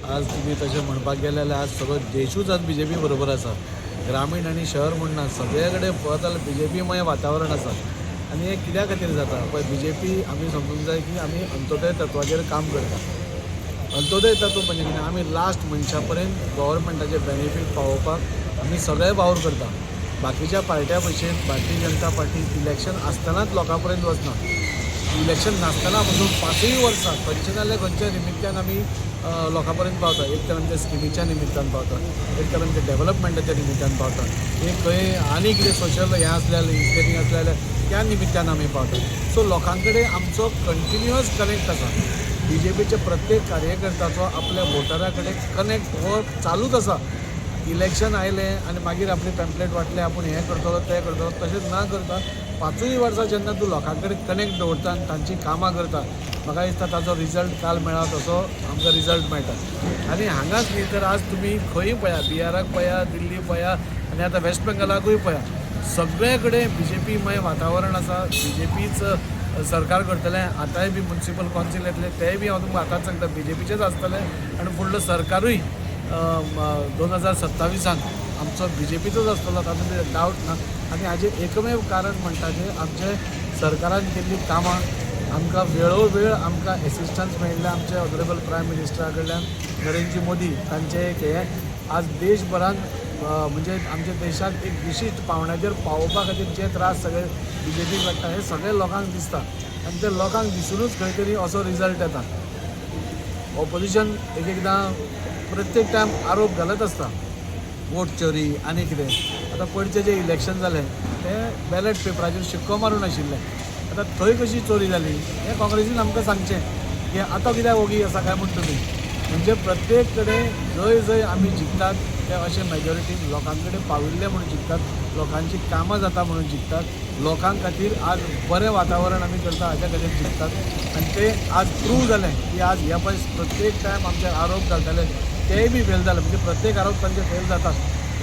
आज तुमी तशें म्हणपाक गेले जाल्यार आज सगळो देशूच आज बीजेपी बरोबर आसा. ग्रामीण आनी शहर म्हूण ना, सगळे कडेन पळयत जाल्यार बीजेपीमय वातावरण आसा. आनी हें कित्या खातीर जाता? पळय, बीजेपी आमी समजूंक जाय की आमी अंत्योदय तत्वाचेर काम करता. अंत्योदय तत्व म्हणजे कितें? आमी लास्ट मनशा पर्यंत गव्हर्मेंटाचे बेनिफीट पावोवपाक आमी सगळे वावर करता. बाकीच्या पार्ट्या भशेन भारतीय जनता पार्टी इलेक्शन आसतनाच लोकां पर्यंत वचना. इलेक्शन नासतना पसून पांचूय वर्सां खंयच्या ना जाल्यार खंयच्या निमित्तान आमी लोकां पर्यंत पावता. एक तर आमच्या स्किमीच्या निमित्तान पावता, एक तर आमच्या डेवलपमेंटाच्या निमित्तान पावता, एक खंय आनी कितें सोशल हें आसलें जाल्यार, इंजिनियरींग आसलें जाल्यार त्या निमित्तान आमी पावता. सो लोकां कडेन आमचो कंटिन्युअस कनेक्ट आसा. बीजेपीच्या प्रत्येक कार्यकर्त्याचो आपल्या वोटरा कडेन कनेक्ट हो चालूच आसा. इलेक्शन आयलें आनी मागीर आपले पॅम्पलेट वांटले, आपूण हें करतलो, तें करतलो, तशें ना करता पांचूय वर्सां जेन्ना तूं लोकां कडेन कनेक्ट दवरता आनी तांचीं कामां करता, म्हाका दिसता ताचो रिजल्ट काल मेळ्ळा तसो आमकां रिजल्ट मेळटा. आनी हांगाच न्ही तर आज तुमी खंयूय पळया, बिहाराक पळया, दिल्ली पळया आनी आतां वेस्ट बेंगलाकूय पळया, सगळे कडेन बीजेपीमय वातावरण आसा. बीजेपीच सरकार करतलें. आतांय बी मुन्सिपल कावन्सील येतलें, तेंय बी हांव तुमकां आतांच सांगता, बीजेपीचेच आसतलें आनी फुडलो सरकारूय 2027 आंत आमचो बीजेपीचोच आसतलो, तातूंत भितर डावट ना. आनी हाजें एकमेव कारण म्हणटा तें आमचे सरकारान केल्लीं कामां. आमकां वेळोवेळ आमकां एसिस्टन्स मेळिल्लें आमचे ऑनरेबल प्रायम मिनिस्टरा कडल्यान, नरेंद्र मोदी. तांचें एक हें आज देशभरान म्हणजे आमच्या देशाक एक विशिश्ट पावंड्याचेर पावोवपा खातीर जे त्रास सगळे बीजेपी काडटा, हे सगळे लोकांक दिसता आनी ते लोकांक दिसुनूच खंय तरी असो रिजल्ट येता. ऑपोजिशन एक एकदां प्रत्येक टायम आरोप घालत आसता, वोट चोरी आनी कितें. आतां पयरचें जें इलेक्शन जालें तें बॅलट पेपराचेर शिक्को मारून आशिल्लें. आतां थंय कशी चोरी जाली हें काँग्रेसीन आमकां सांगचें की आतां कित्याक ओगी आसा काय म्हूण तुमी. म्हणजे प्रत्येक कडेन जंय जंय आमी जिखतात ते अशे मेजॉरिटीन लोकां कडेन पाविल्ले म्हणून जिखतात, लोकांची कामां जाता म्हणून जिखतात, लोकां खातीर आज बरें वातावरण आमी करता हाज्या खातीर जिखतात. आनी ते आज प्रूव जालें की आज ह्या पळय प्रत्येक टायम आमचेर आरोप घालताले तेय बी फेल जाले. म्हणजे प्रत्येक आरोप तांचे फेल जातात,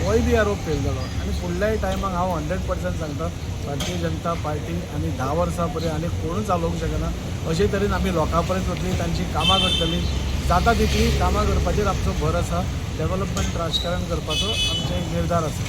होय बी आरोप फेल जालो. आनी फुडल्याय टायमाक हांव 100% सांगता, भारतीय जनता पार्टी आनी 10 वर्सां पर्यंत आनी कोणूच चलोवंक शकना अशे तरेन आमी लोकां पर्यंत वतली, तांची कामां करतली. जाता तितली कामां करपाचेर आमचो भर आसा. डेवलपमेंट राजकारण करपाचो आमचो एक निर्धार आसा.